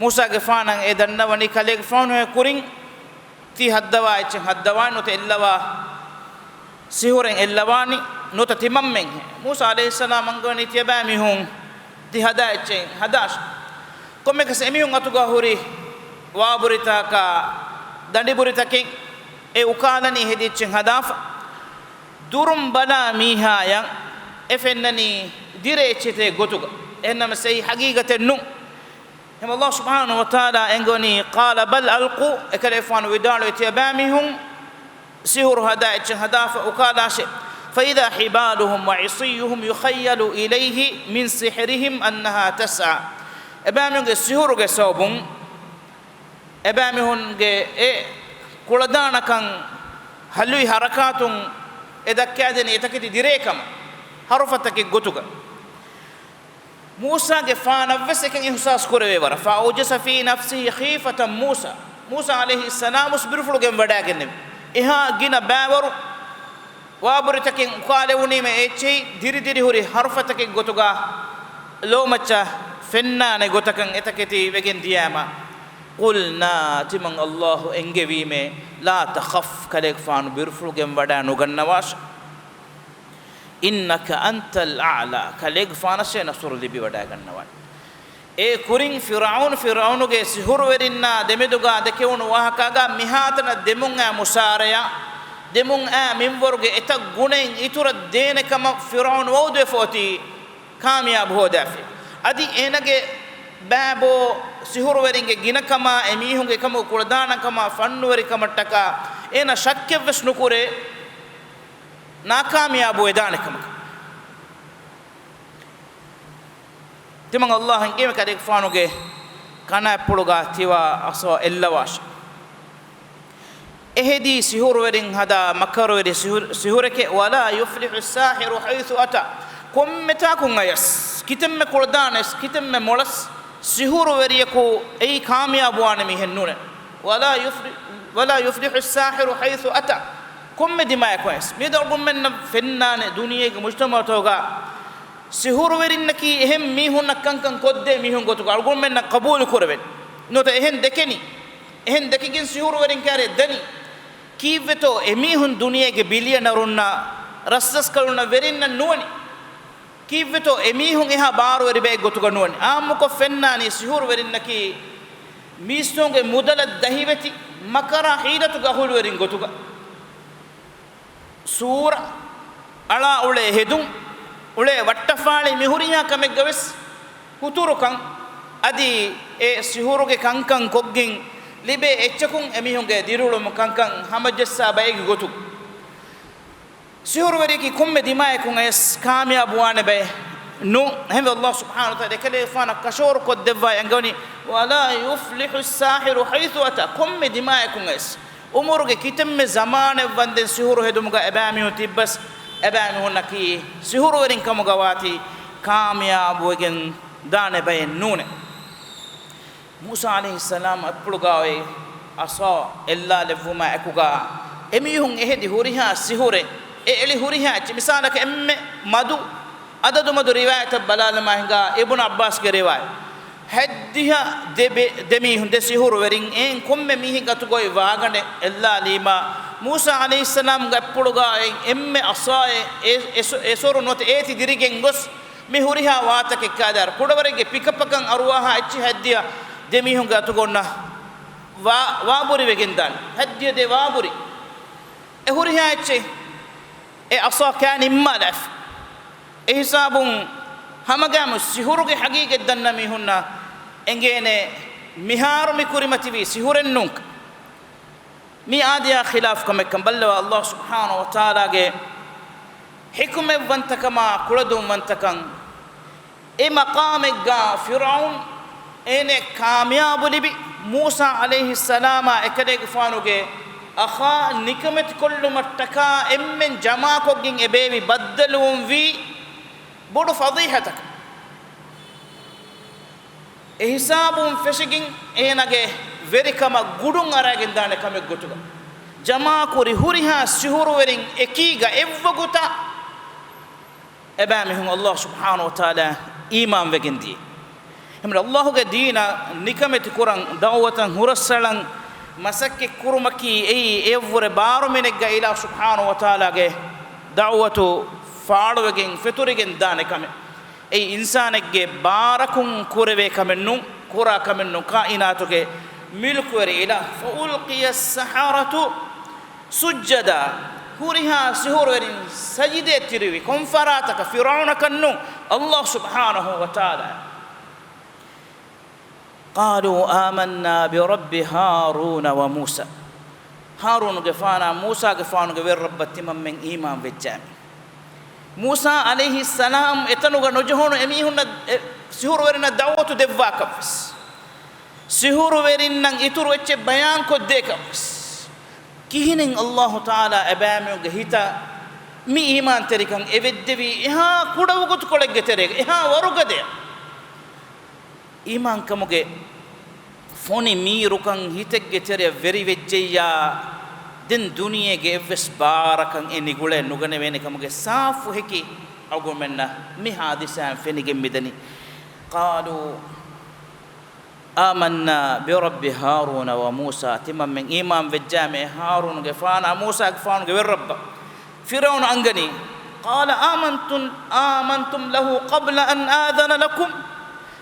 މޫސާގެފާނަށް އެ ދަންނަވަނީ ކަލޭގެފާނުގެ ކުރިން ތި ހައްދަވާ އެއްޗެއް ހައްދަވާނީ ނުވަތަ އެއްލަވާ ސިހުރެއް އެއްލަވާނީ ނުވަތަ ތިމަންމެންހޭ. މޫސާ ޢަލައިހިއްސަލާމް އަންގަވަނީ ތިޔަބައިމީހުން ތި ހަދާ އެއްޗެއް ހަދާށޭ. ކޮންމެކަސް އެމީހުން އަތުގަ ހުރި ވާބުރިތަކާ ދަނޑިބުރިތަކެއް އެ އުކާލަނީ ހެދި އެއްޗެއް ހަދާފަ. ދުރުން ބަލާ މީހާޔަށް އެ ފެންނަނީ ދިރޭ އެއްޗެތޭ ގޮތުގަ. އެހެންނަމަވެސް އެއީ ހަގީގަތެއް ނޫން. އެހެން ﷲ ސުބްޙާނަހޫ ވަތަޢާލާ އެންގެވަނީ، قَالَ بَلْ أَلْقُوا، އެކަލޭގެފާނު ވިދާޅުވި ތިޔަބައިމީހުން ސިހުރު ހަދާ އެއްޗެއް ހަދާފަ އުކާލާށޭ. فَإِذَا حِبَالُهُمْ وَعِصِيُّهُمْ يُخَيَّلُ إِلَيْهِ مِنْ سِحْرِهِمْ أَنَّهَا تَسْعَى. އެބައިމީހުންގެ ސިހުރުގެ ސަބަބުން އެބައިމީހުންގެ އެ ކުޅަދާނަކަން ހަލުއި ހަރަކާތުން އެ ދައްކާދެނީ އެތަކެތި ދިރޭ ކަމަށް، ހަރުފަތަކެއް ގޮތުގަ. މޫސާގެފާނަށްވެސް އެކަން އިޙްސާސް ކުރެވޭ ވަރަށް. فَأَوْجَسَ فِي نَفْسِهِ خِيفَةً مُوسَىٰ. މޫސާ ޢަލައިހިއްސަލާމް ވެސް ބިރުފުޅުގެން ވަޑައިގެންނެވި. އެހާ ގިނަ ބައިވަރު ވާބުރިތަކެއް އުކާލެވުނީމަ އެ އެއްޗެހި ދިރިދިރި ހުރި ހަރުފަތަކެއް ގޮތުގަ ލޯމައްޗަށް ފެންނާނެ ގޮތަކަށް އެތަކެތި ވެގެން ދިޔައިމަ. قُلْنَا، ތިމަން ﷲ އެންގެވީމޭ، لَا تَخَفْ، ކަލޭގެފާނު ބިރުފުޅުގެން ވަޑައި ނުގަންނަވާށޭ. إِنَّكَ أَنْتَ الْأَعْلَىٰ، ކަލޭގެފާނަށޭ ނަޞްރު ލިބިވަޑައިގަންނަވާނެ. އޭ ކުރިން ފިރްޢައުނު، ފިރްޢައުނުގެ ސިހުރުވެރިންނާ ދެމެދުގަ ދެކެވުނު ވާހަކާގަ މިހާތަނަށް ދެމުން އައި މުސާރަޔާ، ދެމުން އައި މިންވަރުގެ އެތައް ގުނައެއް އިތުރަށް ދޭނެ ކަމަށް ފިރްޢައުނު ވަޢުދުވެފަ އޮތީ ކާމިޔާބު ހޯދާފި. އަދި އޭނަގެ ބައިބޯ ސިހުރުވެރިންގެ ގިނަކަމާ، އެމީހުންގެ ކަމުގެ ކުޅަދާނަކަމާ، ފަންނުވެރިކަމަށްޓަކާ އޭނަ ޝައްކެއްވެސް ނުކުރޭ ނާކާމިޔާބު ވެދާނެ ކަމަކަށް. ތިމަން ﷲ އެންގެވީމޭ ކަލޭގެފާނުގެ ކަނާތްޕުޅުގަ ތިވާ ޢަޞާ އެއްލަވާށޭ. އެހެދީ ސިހުރުވެރިން ހަދާ މަކަރުވެރި ސިހުރު، ސިހުރެކޭ. وَلَا يُفْلِحُ السَّاحِرُ حَيْثُ أَتَىٰ. ކޮންމެތާކުން އަޔަސް، ކިތަންމެ ކުޅަދާނަޔަސް، ކިތަންމެ މޮޅަސް، ސިހުރުވެރިޔަކު އެއީ ކާމިޔާބުވާނެ މީހެއް ނޫނެ. ولا يفلح، ولا يفلح الساحر حيث أتى. ކޮންމެ ދިމާޔަކުން ވެސް މި އަޅުގަނޑުމެންނަށް ފެންނާނެ ދުނިޔޭގެ މުޖްތަމަޢުތަކުގަ ސިހުރުވެރިންނަކީ އެހެން މީހުންނަށް ކަންކަން ކޮށްދޭ މީހުން ގޮތުގަ އަޅުގަނޑުމެންނަށް ޤަބޫލު ކުރެވެން. ނުވަތަ އެހެން ދެކެނީ. އެހެން ދެކިގެން ސިހުރުވެރިން ކާރޭ ދަނީ. ކީއްވެތޯ އެމީހުން ދުނިޔޭގެ ބިލިއަނަރުންނަށް، ރަސްރަސްކަލުންނަށް، ވެރިންނަށް ނުވަނީ؟ ކީއްވެތޯ އެމީހުން އެހާ ބާރުވެރި ބައެއް ގޮތުގަ ނުވަނީ؟ އާއްމުކޮށް ފެންނާނީ ސިހުރުވެރިންނަކީ މީސްތަކުގެ މުދަލަށް ދަހިވެތި، މަކަރާ ޙީލަތުގެ އަހުލުވެރިން ގޮތުގަ. ސޫރަ އަޅާ އުޅޭ ހެދުން، އުޅޭ ވައްޓަފާޅި މި ހުރިހާ ކަމެއްގަ ވެސް ހުތުރުކަން، އަދި އެ ސިހުރުގެ ކަންކަން ކޮށްގެން ލިބޭ އެއްޗަކުން އެމީހުންގެ ދިރިއުޅުމު ކަންކަން ހަމަޖައްސާ ބައެއްގެ ގޮތުން. ސިހުރުވެރިޔަކީ ކޮންމެ ދިމާޔަކުން އައިސް ކާމިޔާބުވާނެ ބައެއް ނޫން. އެހެންވެ، ﷲ ސުބްޙާނަހޫ ވަތަޢާލާ އެކަލޭގެފާނަށް ކަށަވަރު ކޮށްދެއްވާ އަންގަވަނީ، ولا يفلح الساحر حيث أتى. ކޮންމެ ދިމާޔަކުން އައިސް، އުމުރުގެ ކިތަންމެ ޒަމާނެއް ވަންދެން ސިހުރު ހެދުމުގަ އެބައިމީހުން ތިއްބަސް، އެބައިމީހުންނަކީ ސިހުރުވެރިން ކަމުގަ ވާތީ ކާމިޔާބުވެގެން ދާނެ ބައެއް ނޫނޭ. މޫސާ ޢަލައިހިއްސަލާމް އަތްޕުޅުގަ އޮތް ޢަޞާ އެއްލާލެއްވުމާ އެކުގަ އެމީހުން އެހެދި ހުރިހާ ސިހުރެއް، އެ އެޅި ހުރިހާ އެއްޗެއް، މިސާލަކަށް އެންމެ މަދު އަދަދުމަދު ރިވާޔަތަށް ބަލާލަމާ ހިނގާ އިބްނު ޢައްބާސްގެ ރިވާޔަތް. ހަތްދިހަ ދެ ބެ-، ދެ މީހުން، ދެ ސިހުރުވެރިން އެއިން ކޮންމެ މީހެއްގެ އަތުގައި ވާގަނޑެއް އެއްލާލީމާ، މޫސާ ޢަލައިހިއްސަލާމްގެ އަތްޕުޅުގަ އޮތް އެންމެ ޢަޞާއެއް އެ-، އެ ސޮ-، އެ ސޮރު ނުވަތަ އޭތި ދިރިގެން ގޮސް، މި ހުރިހާ ވާތަކެއް ކާދާރު ކުޑަވަރެއްގެ ޕިކަޕަކަށް އަރުވާހާ އެއްޗެއް ހަތްދިހަ ދެ މީހުންގެ އަތުގަ އޮންނަ ވާ-، ވާބުރިވެގެން ދާނެ. ހަތްދިހަ ދެ ވާބުރި. އެ ހުރިހާ އެއްޗެއް އެ ޢަޞާ ކާ ނިންމާލާފި. އެ ހިސާބުން ހަމަގައިމު ސިހުރުގެ ޙަޤީޤަތް ދަންނަ މީހުންނަށް އެނގޭނެ މިހާރު މި ކުރިމަތިވީ ސިހުރެއް ނޫންކަން. މި އާދަޔާ ޚިލާފު ކަމެއްކަން ބައްލަވާ، ﷲ ސުބްޙާނަހޫ ވަތަޢާލާގެ ޙިކުމަތްވަންތަކަމާ ކުޅަދުންވަންތަކަން. އެ މަޤާމެއްގަ ފިރްޢައުން އޭނަ ކާމިޔާބު ލިބި، މޫސާ ޢަލައިހިއްސަލާމާ އެކަލޭގެފާނުގެ އަޚާ ނިކަމެތިކޮށްލުމަށްޓަކާ އެންމެން ޖަމާކޮށްގެން އެބޭވި ބައްދަލުވުން ވީ ބޮޑު ފަޟީޙަތަކަށް. އެހިސާބުން ފެށިގެން އޭނާގެ ވެރިކަމަށް ގުޑުން އަރައިގެން ދާނެ ކަމެއް ގޮތުގަ، ޖަމާކުރި ހުރިހާ ސިހުރުވެރިން އެކީގަ އެއްވަގުތަށް އެބައިމީހުން ﷲ ސުބްޙާނަހޫ ވަތަޢާލާ އީމާންވެގެން ދިޔަ. އެހެންވެ، ﷲގެ ދީނަށް ނިކަމެތި ކުރަން، ދަޢުވަތަށް ހުރަސްއަޅަން މަސައްކަތް ކުރުމަކީ އެއީ އެއަށްވުރެ ބާރުމިނެއްގަ އިލާހު ސުބްޙާނަހޫ ވަތަޢާލާގެ ދަޢުވަތު ފާޅުވެގެން ފެތުރިގެން ދާނެ ކަމެއް. އެއީ އިންސާނެއްގެ ބާރަކުން ކުރެވޭ ކަމެއް ނޫން، ކުރާ ކަމެއް ނޫން، ކާއިނާތުގެ މިލްކުވެރި އިލާހު. فألقي السحرة سجدا. ހުރިހާ ސިހުރުވެރިން ސަޖިދައަށް ތިރިވި. ކޮން ފަރާތަކަށް؟ ފިރްޢައުނަކަށް ނޫން، ﷲ ސުބްޙާނަހޫ ވަތަޢާލާ. قالوا آمنا برب هارون وموسى. ހާރޫނުގެފާނާ މޫސާގެފާނުގެ ވެރި ރައްބަށް ތިމަންމެން އީމާން ވެއްޖާމެ. މޫސާ ޢަލައިހިއްސަލާމް އެތަނުގަ ނުޖެހުނު އެމީހުންނަށް، އެ ސިހުރުވެރިންނަށް ދަޢުވަތު ދެއްވާކަށްވެސް، ސިހުރުވެރިންނަށް އިތުރު އެއްޗެއް ބަޔާންކޮށްދޭކަށްވެސް. ކިހިނެއް ﷲ ތަޢާލާ އެބައިމީހުންގެ ހިތަށް މި އީމާންތެރިކަން އެ ވެއްދެވީ؟ އެހާ ކުޑަ ވަގުތުކޮޅެއްގެ ތެރޭގަ، އެހާ ވަރުގަދަޔަށް. އީމާންކަމުގެ ފޮނި މީރުކަން ހިތެއްގެ ތެރެއަށް ވެރިވެއްޖެއްޔާ، ދެން ދުނިޔޭގެ އެއްވެސް ބާރަކަށް އެ ނިގުޅެ ނުގަނެވޭނެ ކަމުގެ ސާފު ހެކި އަޅުގަނޑުމެންނަށް މި ހާދިސާއިން ފެނިގެން މިދަނީ. قالوا آمنا برب هارون وموسى. ތިމަންމެން އީމާން ވެއްޖާމެ ހާރޫނުގެފާނާ މޫސާގެފާނުގެ ވެރި ރައްބަށް. ފިރްޢައުނު އަންގަނީ، قال آمنتم، آمنتم له قبل أن آذن لكم.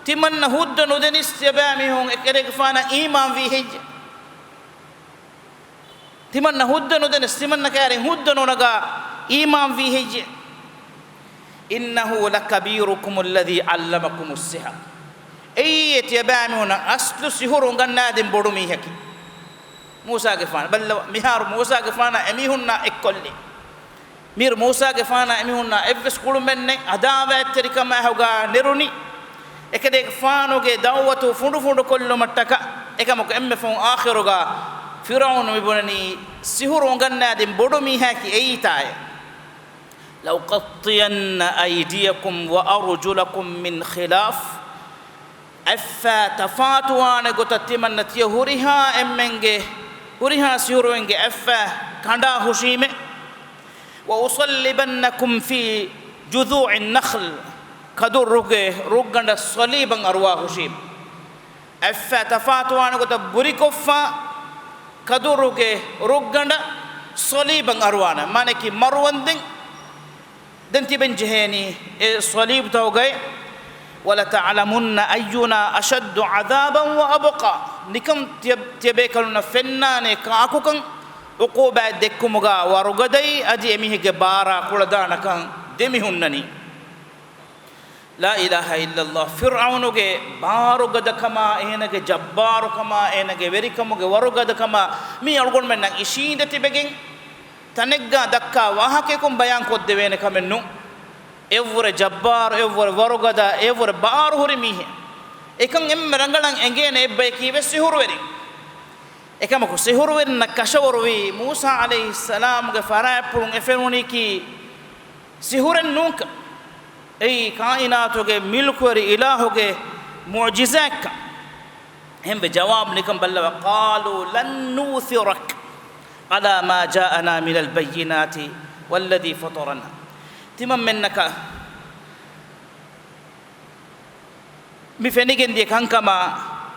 ތިމަންނަ ހުއްދަ ނުދެނިސް ތިޔަބައިމީހުން އެކަލޭގެފާނަށް އީމާންވީ ހެއްޔެ؟ ތިމަންނަ ހުއްދަ ނުދެނިސް، ތިމަންނަ ކައިރިން ހުއްދަ ނުނަގާ އީމާންވީ ހެއްޔެ؟ إنه لكبيركم الذي علمكم السحر. އެއީ ތިޔަބައިމީހުންނަށް އަސްލު ސިހުރު އުނގަންނާދިން ބޮޑު މީހަކީ. މޫސާގެފާނު ބައްލަވާ، މިހާރު މޫސާގެފާނާ އެމީހުންނާ އެއްކޮށްލީ. މީރު މޫސާގެފާނާ އެމީހުންނާ އެއްވެސް ކުޅުމެއް ނެތް، އަދާވާތްތެރިކަމާ ހުގާ ނެރުނީ. އެކަލޭގެފާނުގެ ދަޢުވަތު ފުނޑުފުނޑު ކޮށްލުމަށްޓަކާ. އެކަމަކު އެންމެ ފަހުން އާޚިރުގަ ފިރްޢައުނު މިބުނަނީ ސިހުރު އުނގަންނާދިން ބޮޑު މީހާއަކީ އެއީތާއޭ. لأقطعن أيديكم وأرجلكم من خلاف. އަތްފައި ތަފާތުވާނެ ގޮތަށް ތިމަންނަ ތިޔަ ހުރިހާ އެންމެންގެ، ހުރިހާ ސިހުރުވެރިންގެ އަތްފައި ކަނޑާ ހުށީމޭ. وأصلبنكم في جذوع النخل، ކަދުރުގެ ރުއްގަނޑަށް ޞަލީބަށް އަރުވާ ހުށީމޭ. އަތްފައި ތަފާތުވާނެ ގޮތަށް ބުރިކޮށްފަ، ކަދުރުގެ ރުއްގަނޑަށް ޞަލީބަށް އަރުވާނެ. މާނައަކީ މަރުވަންދެން ދެން ތިބެން ޖެހޭނީ އެ ޞަލީބުތަކުގައި. وَلَتَعْلَمُنَّ أَيُّنَا أَشَدُّ عَذَابًا وَأَبْقَىٰ. ނިކަން ތިޔަ-، ތިޔަބޭކަލުންނަށް ފެންނާނޭ ކާކުކަން، ޢުޤޫބާތް ދެއްކުމުގަ ވަރުގަދައި، އަދި އެމީހެއްގެ ބާރާ ކުޅަދާނަކަން ދެމިހުންނަނީ. لا إله إلا الله. ފިރްޢައުނުގެ ބާރުގަދަކަމާ، އޭނަގެ ޖައްބާރުކަމާ، އޭނަގެ ވެރިކަމުގެ ވަރުގަދަކަމާ، މީ އަޅުގަނޑުމެންނަށް އިށީނދެ ތިބެގެން ތަނެއްގަ ދައްކާ ވާހަކަޔަކުން ބަޔާން ކޮށްދެވޭނެ ކަމެއް ނޫން. އެއަށްވުރެ ޖައްބާރު، އެއަށްވުރެ ވަރުގަދަ، އެއަށްވުރެ ބާރު ހުރި މީހެއް. އެކަން އެންމެ ރަނގަޅަށް އެނގޭނެ އެއްބަޔަކީ ވެސް ސިހުރުވެރިން. އެކަމަކު، ސިހުރުވެރިންނަށް ކަށަވަރުވީ މޫސާ ޢަލައިހިއްސަލާމުގެ ފަރާތްޕުޅުން އެ ފެނުނީކީ ސިހުރެއް ނޫންކަން. އެއީ ކާއިނާތުގެ މިލްކުވެރި އިލާހުގެ މުޢުޖިޒާތްކަން. އެހެންވެ، ޖަވާބު ނިކަން ބައްލަވާ، قَالُوا لَن نُؤْثِرَكَ عَلَىٰ مَا جَاءَنَا مِنَ الْبَيِّنَاتِ وَالَّذِي فَطَرَنَا. ތިމަންމެންނަކަށް މި ފެނިގެން ދިޔަ ކަންކަމާ،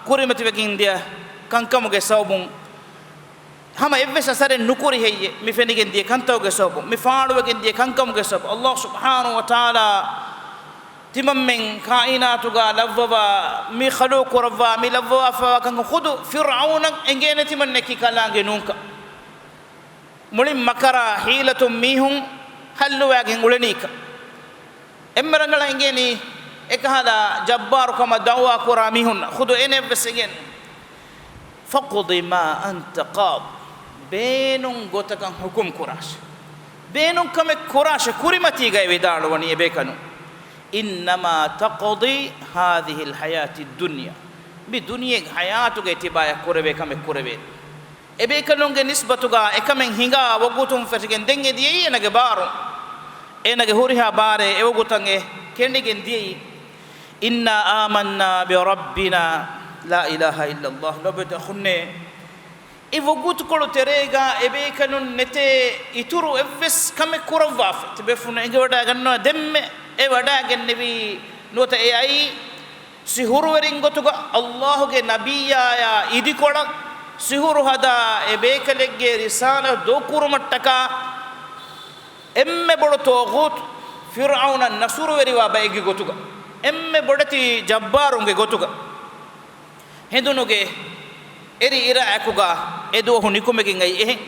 ކުރިމަތިވެގެން ދިޔަ ކަންކަމުގެ ސަބަބުން ހަމަ އެއްވެސް އަސަރެއް ނުކުރި ހެއްޔެ؟ މި ފެނިގެން ދިޔަ ކަންތަކުގެ ސަބަބުން، މި ފާޅުވެގެން ދިޔަ ކަންކަމުގެ ސަބަބުން. ﷲ ސުބްޙާނަހޫ ވަތަޢާލާ ތިމަންމެން ކާއިނާތުގަ ލައްވަވާ، މި ޚަލުޤު ކުރައްވާ، މި ލައްވަވާފައިވާ ކަންކަން ޚުދު ފިރްޢައުނަށް އެނގޭނެ ތިމަންނަކީ ކަލާނގެ ނޫންކަން. މުޅިން މަކަރާ ޙީލަތުން މީހުން ހައްލުވާގެން އުޅެނީކަން. އެންމެ ރަނގަޅަށް އެނގޭނީ އެކަހަލަ ޖައްބާރުކަމަށް ދަޢުވާ ކުރާ މީހުންނަށް ޚުދު އޭނައަށްވެސް އެނގޭނެ. فَاقْضِ مَا أَنْتَ قَاضٍ. ބޭނުން ގޮތަކަށް ޙުކުމް ކުރާށޭ. ބޭނުން ކަމެއް ކުރާށޭ، ކުރިމަތީގައި ވިދާޅުވަނީ އެބޭކަލުން. إِنَّمَا تَقْضِي هَٰذِهِ الْحَيَاةَ الدُّنْيَا. މި ދުނިޔޭގެ ޙަޔާތުގައި ތިބާޔަށް ކުރެވޭ ކަމެއް ކުރެވޭނެ. އެބޭކަލުންގެ ނިސްބަތުގަ އެކަމެއް ހިނގާ ވަގުތުން ފެށިގެން ދެން އެ ދިޔައީ އޭނަގެ ބާރު. އޭނަގެ ހުރިހާ ބާރެއް އެވަގުތަށް އެ ކެނޑިގެން ދިޔައީ. إِنَّا آمَنَّا بِرَبِّنَا. لا إله إلا الله. ލޮބުވެތި އަޚުންނޭ، އެ ވަގުތުކޮޅު ތެރޭގަ އެބޭކަލުން ނެތޭ އިތުރު އެއްވެސް ކަމެއް ކުރައްވާފަ. ތިބޭފުޅުން އެނގިވަޑައިގަންނަވާ ދެންމެ އެ ވަޑައިގެންނެވީ ނުވަތަ އެ އައީ ސިހުރުވެރިން ގޮތުގަ ﷲ ގެ ނަބިއްޔާޔާ އިދިކޮޅަށް ސިހުރު ހަދާ އެ ބޭކަލެއްގެ ރިސާލަތް ދޫކުރުމަށްޓަކާ އެންމެ ބޮޑު ޠާޣޫތު ފިރްޢައުނަށް ނަޞްރުވެރިވާ ބައެއްގެ ގޮތުގަ، އެންމެ ބޮޑެތި ޖައްބާރުންގެ ގޮތުގަ ހެނދުނުގެ އެރި އިރާއެކުގަ އެ ދުވަހު ނިކުމެގެން އައި އެހެން.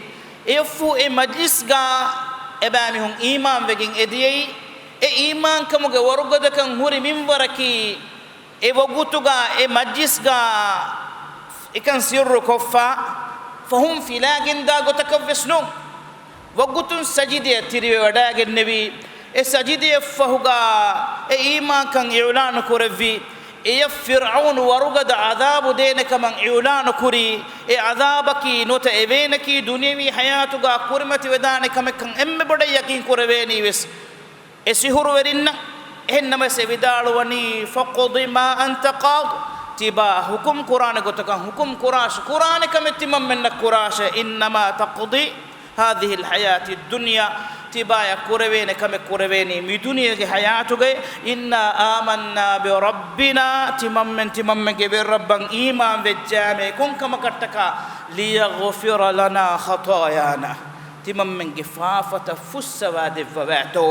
އެއަށްފަހު އެ މަޖްލިސްގަ އެބައިމީހުން އީމާންވެގެން އެދިޔައީ، އެ އީމާންކަމުގެ ވަރުގަދަކަން ހުރި މިންވަރަކީ، އެ ވަގުތުގަ އެ މަޖްލިސްގަ އެކަން ސިއްރުކޮށްފަ، ފަހުން ފިލާގެންދާ ގޮތަކަށްވެސް ނޫން. ވަގުތުން ސަޖިދަޔަށް ތިރިވެވަޑައިގެންނެވި. އެ ސަޖިދަޔަށްފަހުގަ އެ އީމާންކަން އިޢުލާނު ކުރެއްވި. އެޔަށް ފިރްޢައުނު ވަރުގަދަ ޢަޛާބު ދޭނެ ކަމަށް އިޢުލާނު ކުރީ. އެ ޢަޛާބަކީ ނުވަތަ އެވޭނަކީ ދުނިޔަވީ ޙަޔާތުގަ ކުރިމަތިވެދާނެ ކަމެއްކަން އެންމެ ބޮޑަށް ޔަޤީން ކުރެވޭނީ ވެސް. އެ ސިހުރުވެރިންނަށް. އެހެންނަމަވެސް އެ ވިދާޅުވަނީ، فَاقْضِ مَا أَنْتَ قَاضٍ. ތިބާ ޙުކުމް ކުރާނެ ގޮތަކަށް ޙުކުމް ކުރާށޭ، ކުރާނެ ކަމެއް ތިމަންމެންނަށް ކުރާށޭ. إِنَّمَا تَقْضِي هَٰذِهِ الْحَيَاةَ الدُّنْيَا. ތިބާޔަށް ކުރެވޭނެ ކަމެއް ކުރެވޭނީ މި ދުނިޔޭގެ ޙަޔާތުގައި. إِنَّا آمَنَّا بِرَبِّنَا. ތިމަންމެން ތިމަންމެންގެ ވެރިރައްބަށް އީމާން ވެއްޖާމޭ ކޮންކަމަކަށްޓަކާ؟ لِيَغْفِرَ لَنَا خَطَايَانَا. ތިމަންމެންގެ ފާފަތައް ފުއްސަވާ ދެއްވަވާތޯ.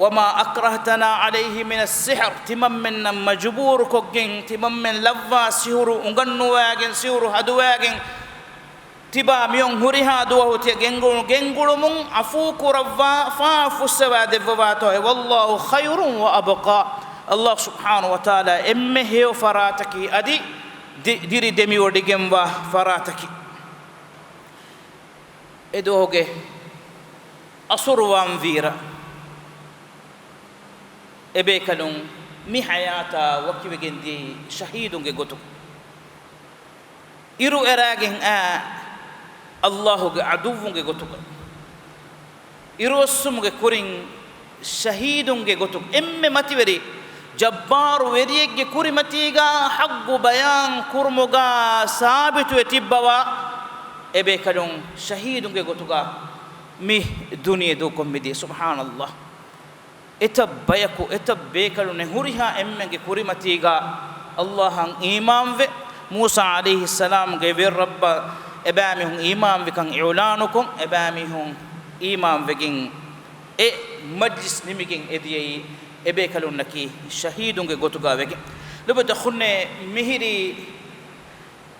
وَمَا أَكْرَهْتَنَا عَلَيْهِ مِنَ السِّحْرِ. ތިމަންމެންނަށް މަޖުބޫރުކޮށްގެން، ތިމަންމެން ލައްވާ ސިހުރު އުނގަންނުވާގެން، ސިހުރު ހަދުވާގެން، ތިބާ މިއޮން ހުރިހާ ދުވަހު ތިޔަ ގެންގުޅު-، ގެންގުޅުމުން ޢަފޫ ކުރައްވާ، ފާފަ ފުއްސަވާ ދެއްވަވާތޯ. وَاللَّهُ خَيْرٌ وَأَبْقَىٰ. ﷲ ސުބްޙާނަހޫ ވަތަޢާލާ އެންމެ ހެޔޮ ފަރާތަކީ އަދި ދި-، ދިރި ދެމިވޮޑިގެންވާ ފަރާތަކީ. އެ ދުވަހުގެ އަސުރުވާން ވީރަ އެބޭކަލުން މި ޙަޔާތާ ވަކިވެގެން ދިޔައީ ޝަހީދުންގެ ގޮތުގަ. އިރު އެރާގެން އާ ﷲ ގެ ޢަދުއްވުންގެ ގޮތުގަ. އިރުއޮއްސުމުގެ ކުރިން ޝަހީދުންގެ ގޮތުގަ. އެންމެ މަތިވެރި ޖައްބާރު ވެރިއެއްގެ ކުރިމަތީގާ ޙައްޤު ބަޔާން ކުރުމުގާ ސާބިތުވެ ތިއްބަވާ އެބޭކަލުން ޝަހީދުންގެ ގޮތުގާ މި ދުނިޔެ ދޫކޮށް މިދިޔަ. ސުބްޙާނައްލާހް. އެތައް ބަޔަކު، އެތައް ބޭކަލުންނެއް ހުރިހާ އެންމެންގެ ކުރިމަތީގާ އައްލާހަށް އީމާންވެ، މޫސާ ޢަލައިހިއްސަލާމްގެ ވެރި ރައްބަށް އެބައިމީހުން އީމާންވިކަން އިޢުލާނުކޮށް، އެބައިމީހުން އީމާންވެގެން އެ މަޖްލިސް ނިމިގެން އެދިޔައީ އެބޭކަލުންނަކީ ޝަހީދުންގެ ގޮތުގާ ވެގެން. ލޮބުވެތި އަޚުންނޭ، މިހިރީ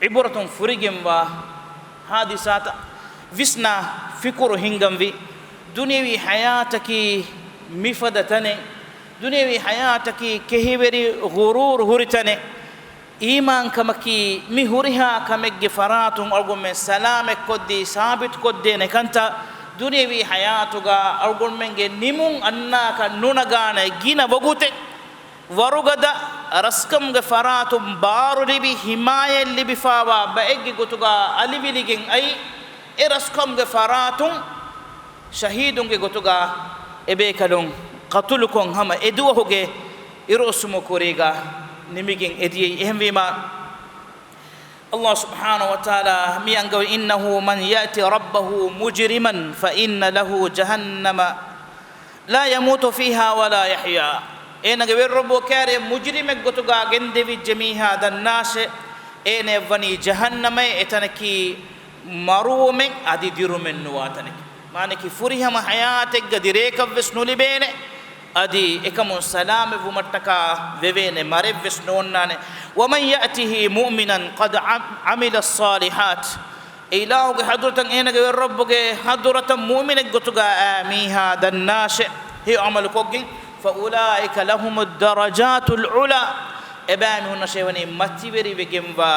ޢިބުރަތުން ފުރިގެންވާ ޙާދިސާތައް ވިސްނާ ފިކުރު ހިންގަންވީ. ދުނިޔަވީ ޙަޔާތަކީ މިފަދަ ތަނެއް. ދުނިޔަވީ ޙަޔާތަކީ ކެހިވެރި ޣުރޫރު ހުރި ތަނެއް. އީމާންކަމަކީ މި ހުރިހާ ކަމެއްގެ ފަރާތުން އަޅުގަނޑުމެން ސަލާމަތްކޮށްދީ، ސާބިތުކޮށްދޭނެ ކަންތައް. ދުނިޔަވީ ޙަޔާތުގާ އަޅުގަނޑުމެންގެ ނިމުން އަންނާކަށް ނުނަގާނެ ގިނަ ވަގުތެއް. ވަރުގަދަ ރަސްކަމުގެ ފަރާތުން ބާރުލިބި، ހިމާޔަތް ލިބިފާވާ ބައެއްގެ ގޮތުގާ އަލިވިލިގެން އައި، އެ ރަސްކަމުގެ ފަރާތުން ޝަހީދުންގެ ގޮތުގާ އެބޭކަލުން ޤަތުލުކޮށް ހަމަ އެ ދުވަހުގެ އިރުއޮއްސުމުގެ ކުރީގާ ނިމިގެން އެދިޔައީ. އެހެންވީމާ، އައްލާހު ސުބްޙާނަހު ވަތަޢާލާ މި އަންގަވަނީ، إِنَّهُ مَنْ يَأْتِ رَبَّهُ مُجْرِمًا فَإِنَّ لَهُ جَهَنَّمَ لَا يَمُوتُ فِيهَا وَلَا يَحْيَىٰ. އޭނަގެ ވެރިރައްބު ކައިރި މުޖްރިމެއް ގޮތުގާ ގެންދެވިއްޖެ މީހާ ދަންނާށޭ، އޭނަޔަށްވަނީ ޖަހަންނަމޭ، އެތަނަކީ މަރުވުމެއް އަދި ދިރުމެއް ނުވާ ތަނެކޭ. މާނައަކީ ފުރިހަމަ ޙަޔާތެއްގަ ދިރޭކަށްވެސް ނުލިބޭނެ، އަދި އެކަމުން ސަލާމަތްވުމަށްޓަކާ ވެވޭނެ މަރެއްވެސް ނޯންނާނެ. وَمَنْ يَأْتِهِ مُؤْمِنًا قَدْ عَمِلَ الصَّالِحَاتِ. އެ އިލާހުގެ ޙަޟްރަތަށް، އޭނަގެ ވެރިރައްބުގެ ޙަޟްރަތަށް މުއުމިނެއް ގޮތުގަ އާ މީހާ ދަންނާށޭ، ހެޔޮ ޢަމަލު ކޮށްގެން، فَأُولَٰئِكَ لَهُمُ الدَّرَجَاتُ الْعُلَىٰ. އެބައިމީހުންނަށޭ ވަނީ މަތިވެރިވެގެންވާ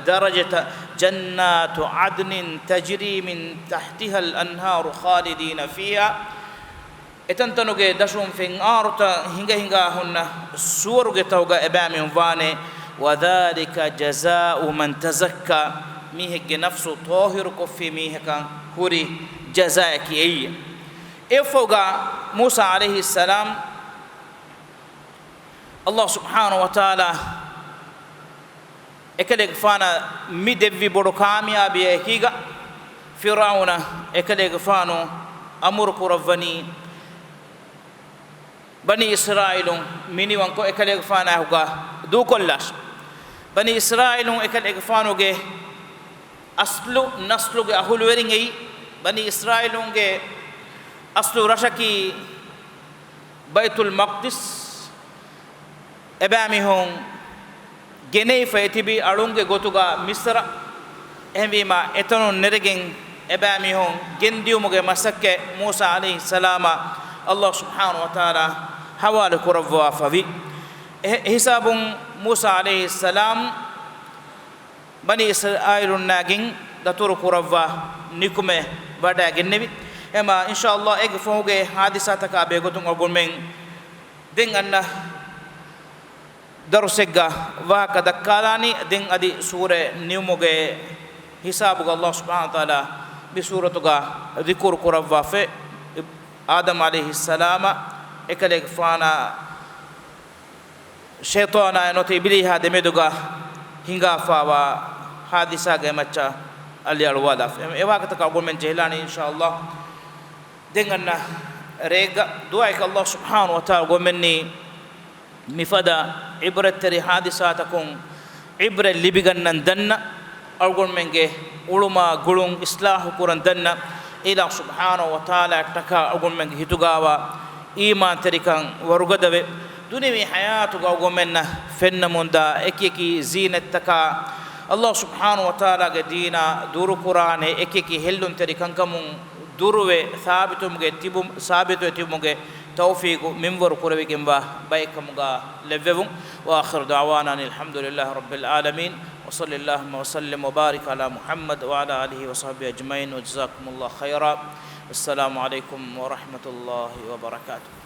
ދަރަޖަތައް، جَنَّاتُ عَدْنٍ تَجْرِي مِنْ تَحْتِهَا الْأَنْهَارُ خَالِدِينَ فِيهَا. އެތަންތަނުގެ ދަށުން ފެންއާރުތައް ހިނގަ ހިނގާ ހުންނަ ސުވަރުގެތަކުގަ އެބައިމީހުން ވާނެ. وَذَٰلِكَ جَزَاءُ مَنْ تَزَكَّىٰ. މީހެއްގެ ނަފްސު ޠާހިރުކޮށްފި މީހަކަށް ހުރި ޖަޒާއަކީ އެއީ. އެއަށްފަހުގަ މޫސާ ޢަލައިހިއްސަލާމް އައްލާހު ސުބްޙާނަހު ވަތަޢާލާ އެކަލޭގެފާނަށް މި ދެއްވި ބޮޑު ކާމިޔާބީއާ އެކީގަ، ފިރްޢައުނަށް އެކަލޭގެފާނު އަމުރު ކުރައްވަނީ، ބަނީ އިސްރާއީލުން މިނިވަންކޮށް އެކަލޭގެފާނާއެކުގަ ދޫކޮށްލާށޭ. ބަނީ އިސްރާއީލުން އެކަލޭގެފާނުގެ އަސްލު ނަސްލުގެ އަހުލުވެރިން އެއީ. ބަނީ އިސްރާއީލުންގެ އަސްލު ރަށަކީ ބައިތުލް މަޤްދިސް. އެބައިމީހުން ގެނެވިފައި ތިބި އަޅުންގެ ގޮތުގަ މިޞްރަށް. އެހެންވީމާ، އެތަނުން ނެރެގެން އެބައިމީހުން ގެންދިޔުމުގެ މަސައްކަތް މޫސާ ޢަލައިހިއްސަލާމަށް އައްލާހު ސުބްޙާނަހު ވަތަޢާލާ ޙަވާލު ކުރައްވާފަވި. އެ، އެހިސާބުން މޫސާ ޢަލައިހިއްސަލާމް ބަނީ އިސްރާއީލުންނާގެން ދަތުރު ކުރައްވާ ނިކުމެ ވަޑައިގެންނެވި. އެމާ، އިންޝާﷲ، އޭގެ ފަހުގެ ޙާދިސާތަކާ ބެހޭގޮތުން އަޅުގަނޑުމެން ދެން އަންނަ ދަރުސެއްގަ ވާހަކަ ދައްކާލާނީ. ދެން އަދި ސޫރަ ނިމުމުގެ ހިސާބުގަ އައްލާހު ސުބްޙާނަހު ވަތަޢާލާ މި ސޫރަތުގަ ޛިކުރު ކުރައްވާފަ، އާދަމް ޢަލައިހިއްސަލާމަށް އެކަލޭގެފާނާ ޝައިޠާނާއި ނުވަތަ އިބިލީހާ ދެމެދުގަ ހިނގާފާވާ ޙާދިސާގެ މައްޗަށް އަލިއަޅުވާލާފަ. އެ ވާހަކަތަކަށް އަޅުގަނޑުމެން ޖެހިލާނީ އިންޝާﷲ. ދެން އަންނަ ރޭގަ ދުޢާއެއް އައްލާހު ސުބްޙާނަހު ވަތަޢާލާ އަޅުގަނޑުމެންނީ މިފަދަ ޢިބްރަތްތެރި ޙާދިސާތަކުން ޢިބްރަތް ލިބިގަންނަން ދަންނަ، އަޅުގަނޑުމެންގެ އުޅުމާ ގުޅުން އިޞްލާޙު ކުރަން ދަންނަ، އިލާހު ސުބްޙާނަހު ވަތަޢާލާއަށްޓަކާ އަޅުގަނޑުމެންގެ ހިތުގާވާ އީމާންތެރިކަން ވަރުގަދަވެ، ދުނިޔަވީ ޙަޔާތުގަ އަޅުގަނޑުމެންނަށް ފެންނަމުންދާ އެކިއެކި ޒީނަތްތަކާ، އައްލާހު ސުބްޙާނަހު ވަތަޢާލާގެ ދީނާ ދުރުކުރާނެ އެކިއެކި ހެއްލުންތެރި ކަންކަމުން ދުރުވެ، ސާބިތުވުމުގެ ތިބު-، ސާބިތުވެ ތިބުމުގެ ތައުފީޤު މިންވަރު ކުރެވިގެންވާ ބައެއްކަމުގަ ލެއްވެވުން. وآخر دعوانا أن الحمد لله رب العالمين، وصل اللهم وسلم وبارك على محمد وعلى آله وصحبه أجمعين، وجزاكم الله خيرا، والسلام عليكم ورحمة الله وبركاته.